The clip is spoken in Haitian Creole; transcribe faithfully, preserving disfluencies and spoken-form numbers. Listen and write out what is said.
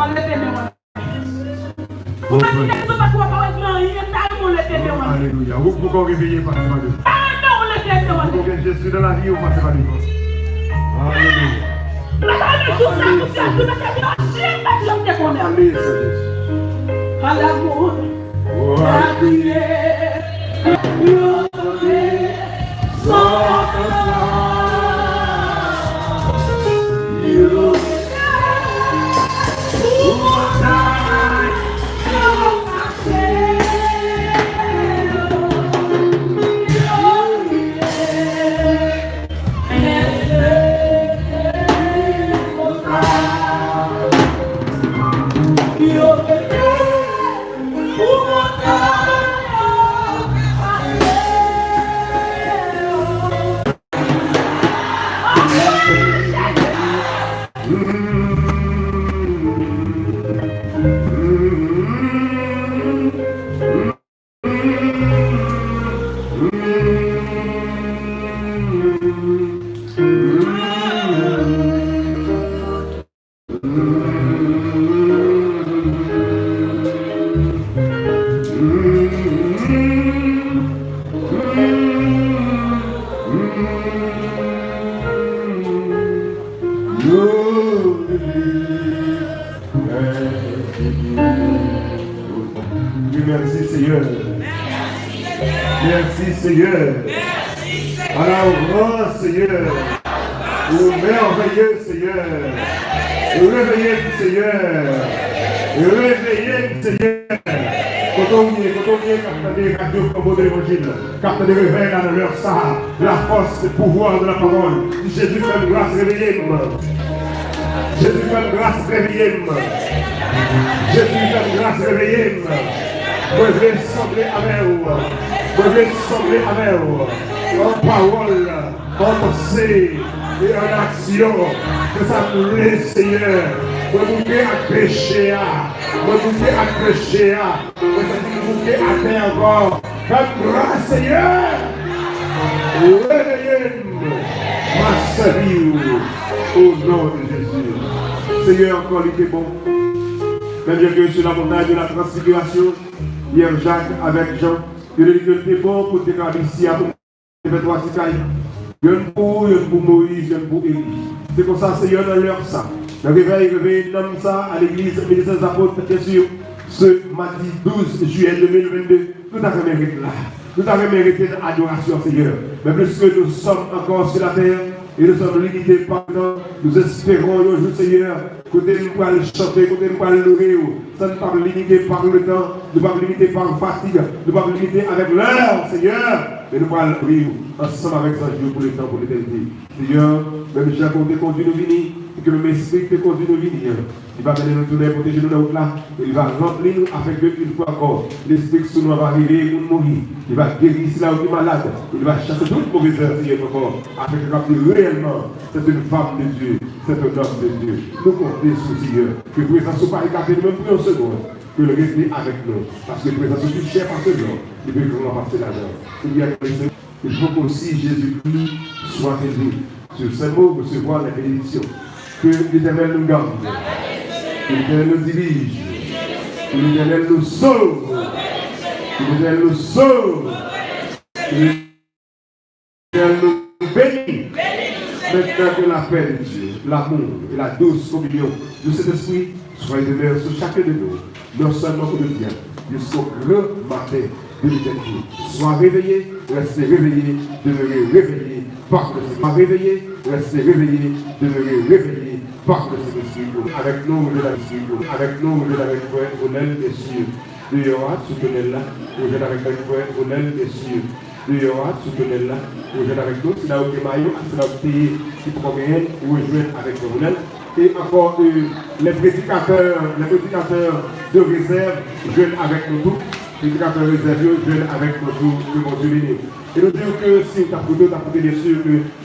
Leve men w. Ou pa di Jezi pa t wè pa wè nan anyen, m ta renmen w leve men w. Alelouya. Ou, ou poko reveye, pase pa devan. Ou gen Jezi nan lavi, ou pase pa devan. Alelouya. Ale, Sentespri. Wi, mèsi, Seyè. Mèsi, Seyè. Ala w gran, Seyè. Ou mèvèye, Seyè. Reveye m, Seyè. Reveye m, Seyè. Kote w ye, kote w ye, k ap tande radyo Flanbo de Levanjil, k ap tande revèy la nan lè sa a. La force, le pouvoir de la parole. Di, Jezi, fè m gras, reveye m. Jezi, fè m gras, reveye m. Jezi, fè m gras, reveye m. Mwen vle sanble avè w. Mwen vle sanble avè w. An pawòl, an panse, e an aksyon. Se sa m vle, Seyè. Mwen bouke ak peche a. Mwen bouke ak peche a. Mwen santi m bouke atè ankò. Fè m gras, Seyè. Reveye m. M ap sèvi w. O non de Jezi. Seyè, ankò, li te bon. Menm jan ke sou la montagne de la transfiguration, Pyè, Jak avèk Jan, yo te di ke l te bon pou te ka isi a pou te fè twa ti kay. Youn pou ou, youn pou Moyiz, youn pou Eli. Se konsa, Seyè, nan lè sa, nan revèy, reveye nanm sa a legliz Ministère des Apôtres, byen si, se madi douz jiyè de mil venndez, nou ta renmen ret la. Nou ta renmen rete nan adorasyon, Seyè. Men puisque nous sommes encore sur la terre et nous sommes limités par le temps, nous espérons yon jou, Seyè, kote nou pral chante, kote nou pral loure w, san nou p ap limite par le temps, nou p ap limite par fatig, nou p ap limite avèk lè, Seyè, men nou pral loure w ansanm avèk zanj yo pou letan, pou letènite. Seyè, menm jan ke w te kondui nou vini, e ke menm Espri ki te kondui nou vini an, li va mennen nou tounen, pwoteje nou nan wout la, e li va ranpli nou afin que une fois encore, Lespri ki sou nou an va reveye moun mouri, li va geri sila yo ki malad, e li va chase tout move zèv, Seyè, ankò, afin que nou kapab di reyèlman, c'est une femme de Dieu, c'est un homme de Dieu. Nou konte sou Seyè, ke prezans ou pa ekate nou menm pou yon segonn, ke l rete avèk nou, paske prezans ou pi chè pase lò, li pi gran pase lajan. Seyè, il faut qu'aussi Jésus-Christ soit élevé. Sur ces mots, recevoir les bénédictions. Que l'Éternel nous garde. Que l'Éternel nous dirige. Que l'Éternel nous sauve. Que l'Éternel nous sauve. Que l'Éternel nous bénisse. Maintenant que la paix de Dieu, l'amour et la douce communion du Saint-Esprit soient et demeurent sur chacun de nous, non seulement aujourd'hui, jusqu'au grand matin de l'éternité. Sois réveillé, restez réveillé, demeurez réveillé par le Seigneur. Sois réveillé, restez réveillé, demeurez réveillé par le Saint-Esprit. Avec nous, revèn avèk Espri, avec nous, revèn avèk frè Onèl, mesye. Deyò a, sou tonèl la, revèn avèk frè Onèl, mesye. Deyò a, sou tonèl la, rejwenn avèk nou. Sila yo ki gen mayo, ak sila yo ki peye, ki poko genyen, rejwenn avèk nou. Amen. E ankò, euh, les prédicateurs, les prédicateurs de réserve, jwenn avèk nou tou. Predikatè rezèv yo, jwenn avèk nou tou, ke Bondye beni w. E nou di w ke si w t ap koute, w t ap koute, byen si, ke